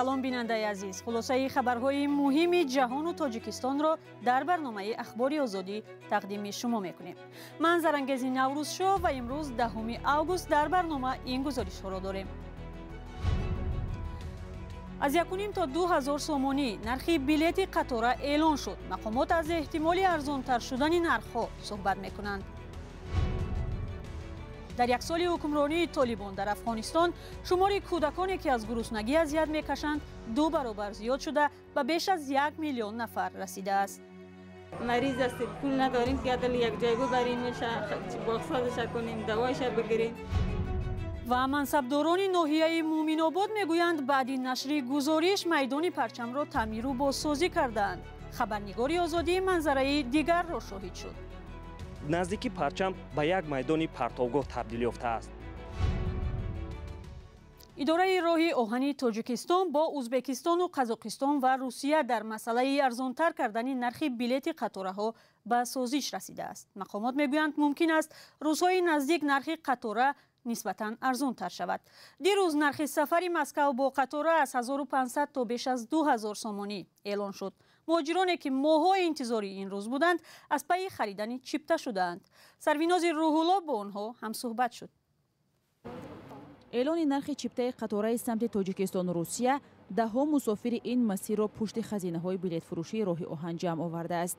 Салом, бинандаи азиз. Хулосаи хабарҳои муҳими ҷаҳону Тоҷикистонро дар барномаи Ахбори Озодӣ тақдими шумо мекунем. Ман Зарангези Наврӯзшо ва имрӯз 10 август дар барнома ин гузоришҳоро дорем. Аз 1,5 то 2000 сомонӣ нархи билети қатора эълон шуд. Мақомот аз эҳтимоли арзонтар шудани нархҳо суҳбат мекунанд. Дар як соли ҳукмронии Толибон дар Афғонистон шумори кӯдаконе, ки аз гуруснагӣ азият мекашанд, 2 баробар зиёд шуда, ба беш аз 1 миллион нафар расидааст. Мариз ҳастем, пул надорем, ки адал як ҷой бибарем, боғсозаша кунем, давоиша бигирем. Ва мансабдорони ноҳияи Муъминобод мегӯянд, баъди нашри гузориш майдони парчамро таъмиру бозсозӣ кардаанд. Хабарнигори Озодӣ манзараи дигарро шоҳид шуд. Наздики парчам ба як майдони партовгоҳ табдил ёфтааст. Идораи роҳи оҳани Тоҷикистон бо Узбекистону Қазоқистон ва Русия дар масъалаи арзонтар кардани нархи билети қатораҳо ба созиш расидааст. Мақомот мегӯянд, мумкин аст рӯзҳои наздик нархи қатора нисбатан арзонтар шавад. Дирӯз нархи сафари Москав бо қатора аз 1500 то беш аз 2000 сомонӣ эълон шуд. Муҳоҷироне, ки моҳҳои интизори ин рӯз буданд, аз пайи харидани чипта шудаанд. Сарвинози Рӯҳулло бо онҳо ҳамсӯҳбат шуд. Эълони нархи чиптаи қатораи самти Тоҷикистону Русия даҳҳо мусофири ин масирро пушти хазинаҳои билетфурӯшии роҳи оҳан ҷамъ овардааст.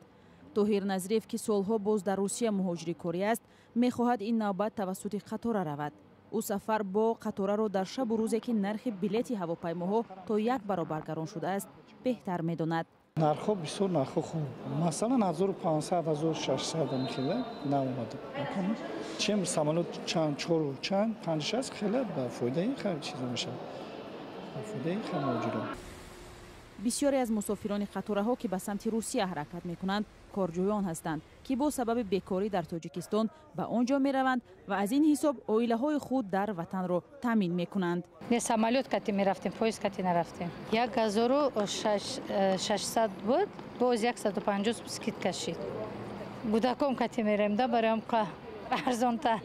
Тоҳир Назриев, ки солҳо боз дар Русия муҳоҷири корӣ аст, мехоҳад ин навбат тавассути қатора равад. Ӯ сафар бо қатораро дар шабу рӯзе, ки нархи билети ҳавопаймоҳо то 1 баробар гарон шудааст, беҳтар медонад. Нархҳо бисёр нархҳо хуб. Масалан, 1500, 1600 хеле наомада. Чем самолёт чанд, чор, чанд, панҷ, шаст хеле ба фоидаи хеле чизо мешавад. Ба фоидаи хеле муҳоҷирон. Бисёре аз мусофирони қатораҳо, ки ба самти Русия ҳаракат мекунанд, корҷӯён ҳастанд, ки бо сабаби бекорӣ дар Тоҷикистон ба он ҷо мераванд ва аз ин ҳисоб оилаҳои худ дар ватанро таъмин мекунанд. Не, самолёт кати мерафтем, поезд кати нарафтем. 1600 буд, боз 150 скидка шид. Гудаком кати мерем да, бароям арзонтар.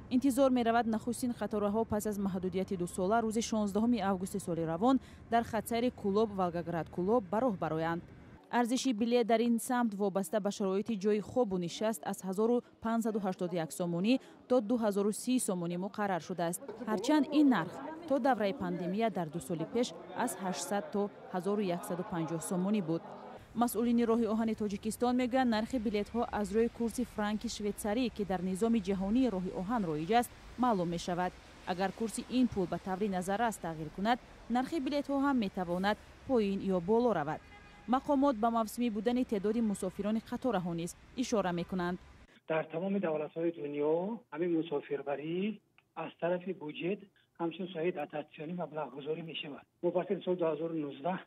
Интизор меравад, нахустин қатораҳо пас аз маҳдудияти дусола рӯзи 16 августи соли равон дар хатсайри Кӯлоб Волгоград Кӯлоб ба роҳ бароянд. Арзиши билет дар ин самт вобаста ба шароити ҷои хобу нишаст аз 1581 сомонӣ то 2030 сомонӣ муқаррар шудааст. Ҳарчанд ин нарх то давраи пандемия дар 2 соли пеш аз 800 то 1150 сомонӣ буд. Масъулини роҳи оҳани Тоҷикистон мегӯянд, нархи билетҳо аз рӯи курси франки швейтсарӣ, ки дар низоми ҷаҳонии роҳи оҳан роиҷ аст, маълум мешавад. Агар курси ин пул ба таври назаррас тағйир кунад, нархи билетҳо ҳам метавонад поин ё боло равад. Мақомот ба мавсимӣ будани теъдоди мусофирони қатораҳо низ ишора мекунанд. Дар тамоми давлатҳои дунё ҳамин мусофирбарӣ аз тарафи буҷет ҳамчун соҳаи дотатсионӣ маблағгузорӣ мешавад. Мо пас аз соли 2019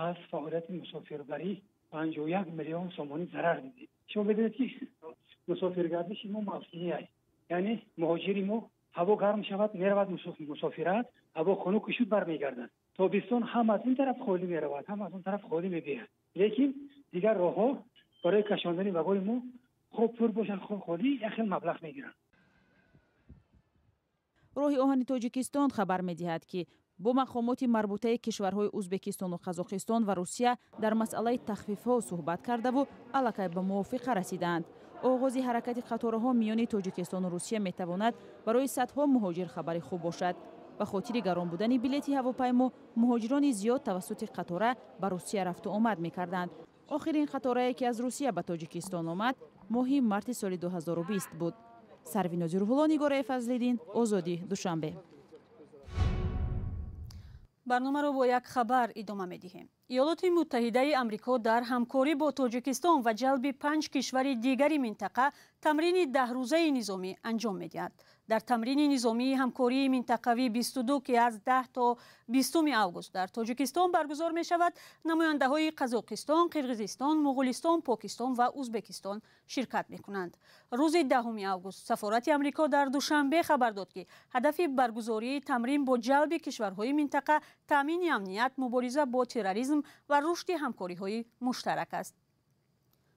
аз фаъолияти мусофирбарӣ 51 миллион сомонӣ зарар дидем. Шумо медонед, ки мусофиргардиши мо мавсимӣ аст, яъне муҳоҷири мо ҳаво гарм шавад, меравад мусофират, ҳаво хунук шуд, бармегардад. Тобистон ҳам аз ин тараф холӣ меравад, ҳам аз он тараф холӣ мебиёяд. Лекин дигар роҳҳо барои кашондани вагони мо хоб пур бошанд, хоб холӣ, як хел маблағ мегиранд. Роҳи оҳани Тоҷикистон хабар медиҳад, ки бо мақомоти марбутаи кишварҳои Узбекистону Қазоқистон ва Русия дар масъалаи тахфифҳо суҳбат кардаву аллакай ба мувофиқа расидаанд. Оғози ҳаракати қатораҳо миёни Тоҷикистону Русия метавонад барои садҳо муҳоҷир хабари хуб бошад. Ба хотири гарон будани билети ҳавопаймо муҳоҷирони зиёд тавассути қатора ба Русия рафту омад мекарданд. Охирин қаторае, ки аз Русия ба Тоҷикистон омад, моҳи марти соли 2020 буд. Сарвинози Рӯҳулло, Нигораи Фазлиддин, Озодӣ, Душанбе. Барномаро бо як хабар идома медиҳем. Иёлоти Муттаҳидаи Амрико дар ҳамкорӣ бо Тоҷикистон ва ҷалби 5 кишвари дигари минтақа тамрини 10-рӯзаи низомӣ анҷом медиҳад. Дар тамрини низомии ҳамкории минтақавӣ 22, ки аз 10 то 20 август дар Тоҷикистон баргузор мешавад, намояндаҳои Қазоқистон, Қирғизистон, Муғулистон, Покистон ва Узбекистон ширкат мекунанд. Рӯзи 10 август сафорати Амрико дар Душанбе хабар дод, ки ҳадафи баргузории тамрин бо ҷалби кишварҳои минтақа таъмини амният, мубориза бо терроризм ва рушди ҳамкориҳои муштарак аст.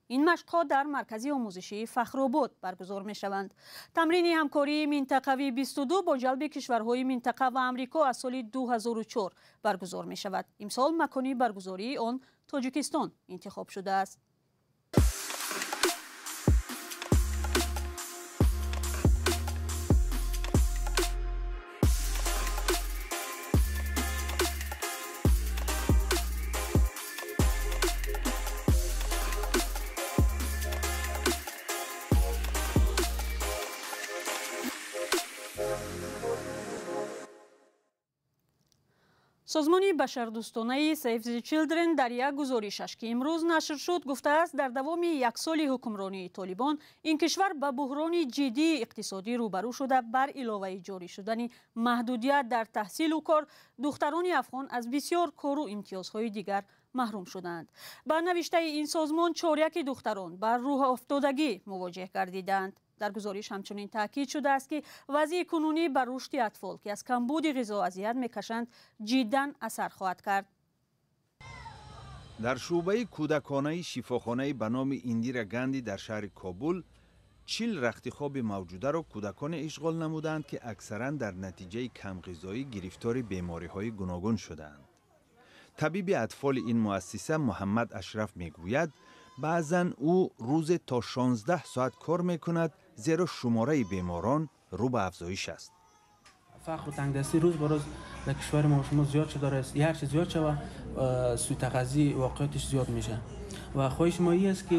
Ин машқҳо дар маркази омӯзишии Фахробод баргузор мешаванд. Тамрини ҳамкории минтақавии 22 бо ҷалби кишварҳои минтақа ва Амрико аз соли 2004 баргузор мешавад. Имсол макони баргузории он Тоҷикистон интихоб шудааст. Созмони башардӯстонаи Save the Children дар як гузоришаш, ки имрӯз нашр шуд, гуфтааст, дар давоми як соли ҳукмронии Толибон ин кишвар ба буҳрони ҷиддии иқтисодӣ рӯбарӯ шуда, бар иловаи ҷорӣ шудани маҳдудият дар таҳсилу кор, духтарони афғон аз бисёр кору имтиёзҳои дигар маҳрум шудаанд. Ба навиштаи ин созмон, чоряки духтарон ба рӯҳафтодагӣ мувоҷеҳ гардидаанд. Дар гузориш ҳамчунин таъкид шудааст, ки вазъи кунунӣ ба рушди атфол, ки аз камбуди ғизо азият мекашанд, ҷиддан асар хоҳад кард. Дар шӯъбаи кӯдаконаи шифохонаи ба номи Индира Ганди дар шаҳри Кобул 40 рахти хоби мавҷударо кӯдаконе ишғол намуданд, ки аксаран дар натиҷаи камғизоӣ гирифтори бемориҳои гуногун шудаанд. Табиби атфоли ин муассиса Муҳаммад Ашраф мегӯяд, баъзан ӯ рӯзе то 16 соат кор мекунад, зеро шумораи беморон рӯ ба афзоиш аст. Фақру тангдастӣ рӯз ба рӯз дар кишвари мо шумо зиёд шудааст. Ҳарчи зиёд шава, сӯйтағазӣ воқеияташ зиёд мешавад. Ва хоҳиши мо ин аст, ки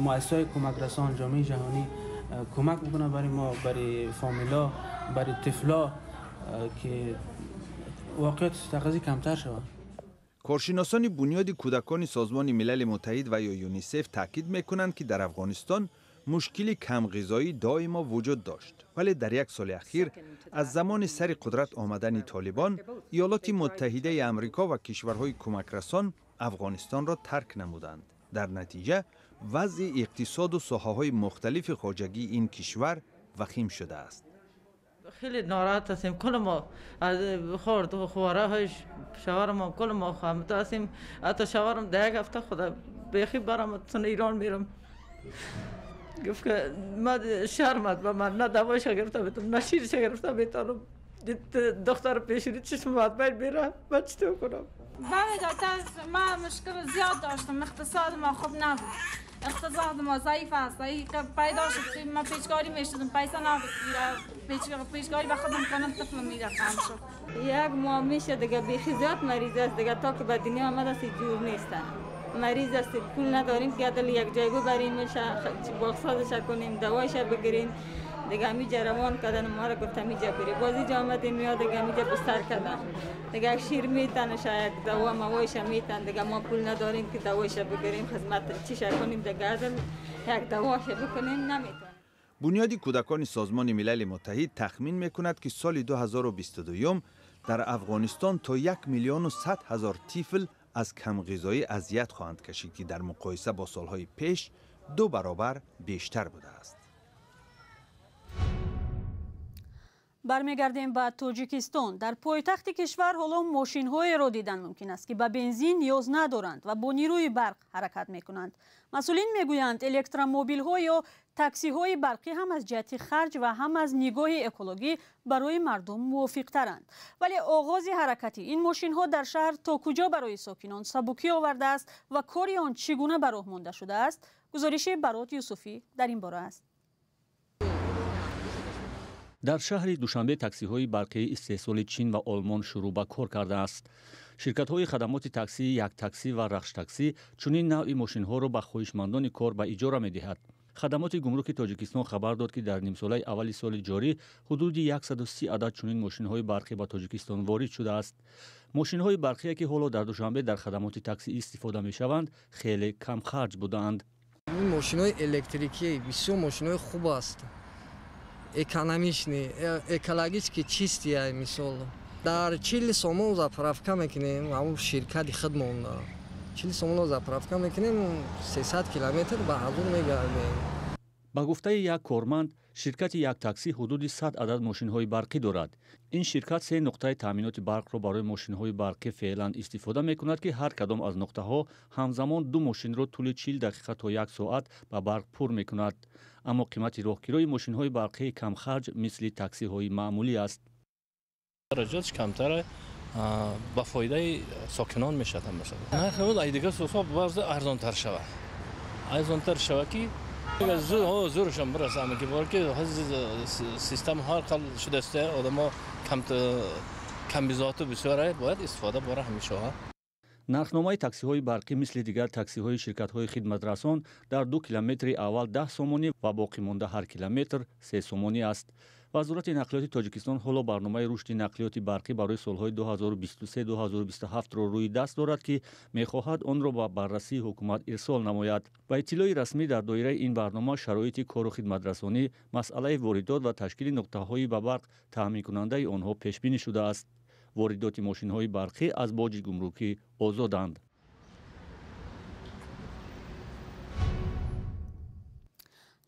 муассисаҳои кӯмакрасон, ҷомеаи ҷаҳонӣ кӯмак бикунад барои мо, барои фомила, барои тифла, ки воқеияти сӯйтағазӣ камтар шавад. Коршиносони бунёди кӯдакони Созмони Милали Муттаҳид ва ё ЮНИСЕФ таъкид мекунанд, ки дар Афғонистон мушкили камғизоӣ доимо вуҷуд дошт, вале дар як соли ахир аз замони сари қудрат омадани Толибон Иёлоти Муттаҳидаи Амрико ва кишварҳои кӯмакрасон Афғонистонро тарк намуданд. Дар натиҷа вазъи иқтисоду соҳаҳои мухталифи хоҷагии ин кишвар вахим шудааст. خیلی ناراحت هستیم، کل ما از خورد و خواره هایش شوهرم ما کل ما خامت هستیم. حتی شوهرم در یک هفته خدا بیخی برام تون ایران میرم، گفت که ما شرمت به من، نه دوایش گرفته میتونم، نه شیرش گرفته میتونم، دختر پیشوری چشم باید باید میره، من چطور کنم؟ بله دکتر، من مشکل زیاد داشتم، اقتصاد ما خوب نبود، اقتصاد ما ضعیف است. پیدا شد که من پیچکاری میشدم، پیسه نبود، پیچکاری به خودم کنم، طفل میرفتم شد. یک ماه میشه دیگه بیخی زیاد مریض است دیگه، تا که به دنیا آمده است جور نیستن، مریض است، پول نداریم که عدل یک جای ببریم، باغسازش کنیم، دوایش بگیریم دیگه. همیجا روان کردن ما را، گفت همیجا بری، باز اینجا آمدیم یا دیگه همیجا بستر کردن دیگه، یک شیر میتن، یک دوا موایش میتن دیگه. ما پول نداریم که دوایش بگیریم، خدمت چیش کنیم دیگه، عدل یک دواش بکنیم نمیتونیم. бунёди кӯдакони Созмони Милали Муттаҳид тахмин мекунад, ки соли 2022 дар Афғонистон то 1 миллиону 100 ҳазор тифл аз камғизоӣ азият хоҳанд кашид, ки дар муқоиса бо солҳои пеш 2 баробар бештар будааст. Бармегардем ба Тоҷикистон. Дар пойтахти кишвар ҳоло мошинҳоеро дидан мумкин аст, ки ба бензин ниёз надоранд ва бо нирӯи барқ ҳаракат мекунанд. Масъулин мегӯянд, электромобилҳо ё таксиҳои барқӣ ҳам аз ҷиҳати харҷ ва ҳам аз нигоҳи экологӣ барои мардум мувофиқтаранд. Вале оғози ҳаракати ин мошинҳо дар шаҳр то куҷо барои сокинон сабукӣ овардааст ва кори он чӣ гуна ба роҳ монда шудааст, гузориши Барот Юсуфӣ дар ин бора аст. Дар шаҳри Душанбе таксиҳои барқии истеҳсоли Чин ва Олмон шурӯъ ба кор кардааст. Ширкатҳои хадамоти таксии Як таксӣ ва Рахш таксӣ чунин навъи мошинҳоро ба хоҳишмандони кор ба иҷора медиҳад. Хадамоти гумруки Тоҷикистон хабар дод, ки дар нимсолаи аввали соли ҷорӣ ҳудуди 130 адад чунин мошинҳои барқӣ ба Тоҷикистон ворид шудааст. Мошинҳои барқие, ки ҳоло дар Душанбе дар хадамоти таксӣ истифода мешаванд, хеле камхарҷ будаанд. Ин мошинҳои электрикӣ бисёр мошинҳои хуб аст, экономичный, экологически чистый. Мисол, дар 40 сомон заправка мекунем, ҳамун ширкати худмон 40 сомон заправка мекунем, 300 километр ба ҳазур мегардем. Ба гуфтаи як корманд, Ширкати Як Таксӣ ҳудуди 100 адад мошинҳои барқӣ дорад. Ин ширкат се нуқтаи таъминоти барқро барои мошинҳои барқӣ феълан истифода мекунад, ки ҳар кадом аз нуқтаҳо ҳамзамон ду мошинро тӯли 40 дақиқа то як соат ба барқ пур мекунад. Аммо қимати роҳкирои мошинҳои барқии камхарҷ мисли таксиҳои маъмулӣ аст. Хароҷотш камтара, ба фоидаи сокинон мешавад. Нархи дигар сӯсҳо баъзе арзонтар шавад, арзонтар шавад, ки зӯршон бирасад, ки ки система ҳар қал шудааст, одамо камбизоату бисёр бояд истифода бора ҳамешаҳо. Нархномаи таксиҳои барқӣ мисли дигар таксиҳои ширкатҳои хидматрасон дар 2 километри аввал 10 сомонӣ ва боқимонда ҳар километр 3 сомонӣ аст. Вазорати нақлиёти Тоҷикистон ҳоло барномаи рушди нақлиёти барқӣ барои солҳои 2023-2027-ро рӯи даст дорад, ки мехоҳад онро ба баррасии ҳукумат ирсол намояд. Ба иттилои расмӣ, дар доираи ин барнома шароити кору хидматрасонӣ, масъалаи воридот ва ташкили нуқтаҳои ба барқ таъминкунандаи онҳо пешбинӣ шудааст. Воридоти мошинҳои барқӣ аз боҷи гумрукӣ озоданд.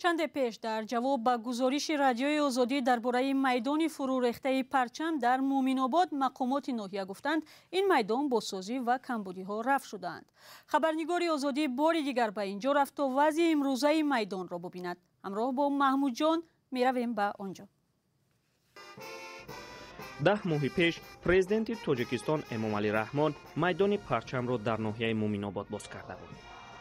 Чанде пеш дар ҷавоб ба гузориши Радиои Озодӣ дар бораи майдони фурӯрехтаи парчам дар Муъминобод мақомоти ноҳия гуфтанд, ин майдон бозсозӣ ва камбудиҳо рафт шудаанд. Хабарнигори Озодӣ бори дигар ба инҷо рафт то вазъи имрӯзаи майдонро бубинад. Ҳамроҳ бо Маҳмудҷон меравем ба он ҷо. 10 моҳи пеш президенти Тоҷикистон Эмомалӣ Раҳмон майдони парчамро дар ноҳияи Муъминобод боз карда буд.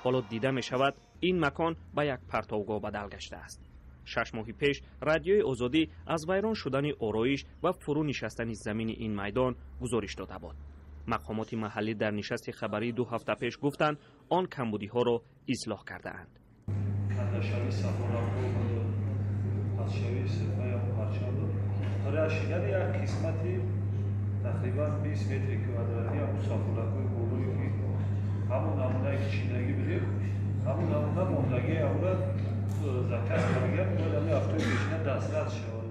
Ҳоло дида мешавад, ин макон ба як партовгоҳ бадал гаштааст. 6 моҳи пеш Радиои Озодӣ аз вайрон шудани ороиш ва фурӯ нишастани замини ин майдон гузориш дода буд. Мақомоти маҳаллӣ дар нишасти хабарии 2 ҳафта пеш гуфтанд, он камбудиҳоро ислоҳ кардаанд. Рашидани як қисмати тақрибан 20 метри квадратӣ ҳамун сафолакҳои болое, ки ҳамун намунае ки чиндагӣ будем, ҳамун намуна мондагии ҳамура заказ карда, бояд ҳамин ҳафтаи пешина дастрас шавад.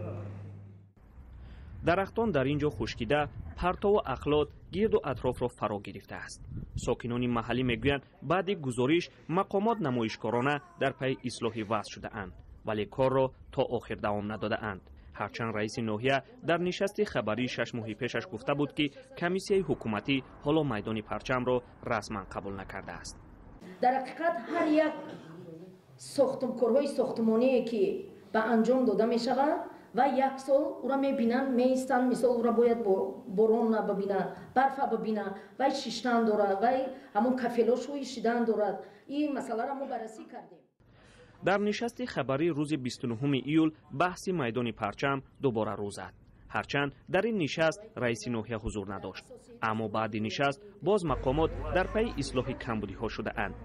Дарахтон дар ин ҷо хушкида, партову ахлот гирду атрофро фаро гирифтааст. Сокинони маҳаллӣ мегӯянд, баъди гузориш мақомот намоишкорона дар пайи ислоҳи вазъ шудаанд, вале корро то охир давом надодаанд. Ҳарчанд раиси ноҳия дар нишасти хабарии 6 моҳи пешаш гуфта буд, ки комиссияи ҳукуматӣ ҳоло майдони парчамро расман қабул накардааст. Дар ҳақиқат ҳар як корҳои сохтмоние, ки ба анҷом дода мешавад, ва як сол ура мебинанд, меистанд, мисол ура бояд борон бибинад, барфа бибинад, вай шиштан дорад, вай ҳамон кафело шӯишидан дорад. Ин масъаларо мо баррасӣ кардем. Дар нишасти хабарии рӯзи 29 июл баҳси майдони парчам дубора рӯ зад. Ҳарчанд дар ин нишаст раиси ноҳия ҳузур надошт, аммо баъди нишаст боз мақомот дар пайи ислоҳи камбудиҳо шудаанд.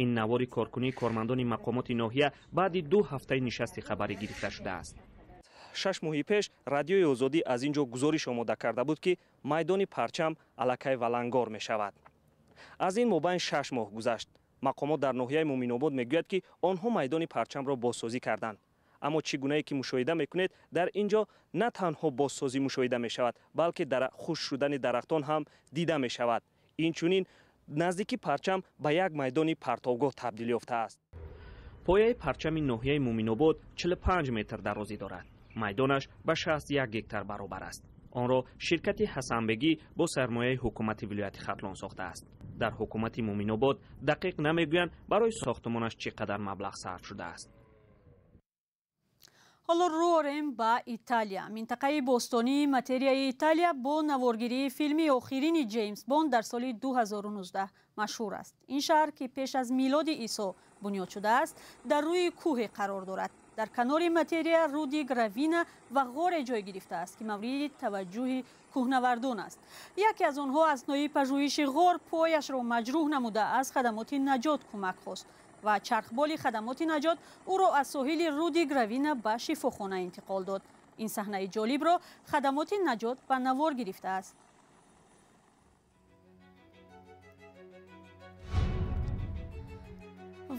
Ин навори коркунии кормандони мақомоти ноҳия баъди 2 ҳафтаи нишасти хабарӣ гирифта шудааст. 6 моҳи пеш Радиои Озодӣ аз ин ҷо гузориш омода карда буд, ки майдони парчам аллакай валангор мешавад. Аз ин мобайн 6 моҳ гузашт. Мақомот дар ноҳияи Муъминобод мегӯяд, ки онҳо майдони парчамро бозсозӣ карданд. Аммо чӣ гунае ки мушоҳида мекунед, дар ин ҷо на танҳо бозсозӣ мушоҳида мешавад, балки хушк шудани дарахтон ҳам дида мешавад. Инчунин наздики парчам ба як майдони партовгоҳ табдил ёфтааст. Пояи парчами ноҳияи Муъминобод 45 метр дарозӣ дорад. Майдонаш ба 61 гектар баробар аст. Онро ширкати Ҳасанбегӣ бо сармояи ҳукумати вилояти Хатлон сохтааст. Дар ҳукумати Муъминобод дақиқ намегӯянд, барои сохтмонаш чӣ қадар маблағ сарф шудааст. Ҳоло рӯ орем ба Италия. Минтақаи бостонии Материяи Италия бо наворгирии филми охирини Ҷеймс Бонд дар соли 2019 машҳур аст. Ин шаҳр, ки пеш аз милоди Исо бунёд шудааст, дар рӯи кӯҳе қарор дорад. Дар канори Материя руди Гравина ва ғоре ҷой гирифтааст, ки мавриди таваҷҷӯҳи кӯҳнавардон аст. Яке аз онҳо аснои пажӯҳиши ғор пояшро маҷрӯҳ намуда, аз хадамоти наҷот кӯмак хост ва чархболи хадамоти наҷот ӯро аз соҳили руди Гравина ба шифохона интиқол дод. Ин саҳнаи ҷолибро хадамоти наҷот ба навор гирифтааст.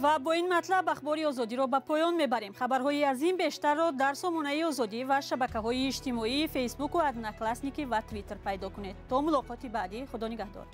Ва бо ин матлаб Ахбори Озодиро ба поён мебарем. Хабарҳои аз ин бештарро дар сомонаи Озодӣ ва шабакаҳои иҷтимоии Фейсбуку, Одноклассники ва Твиттер пайдо кунед. То мулоқоти баъдӣ, Худо нигаҳдор.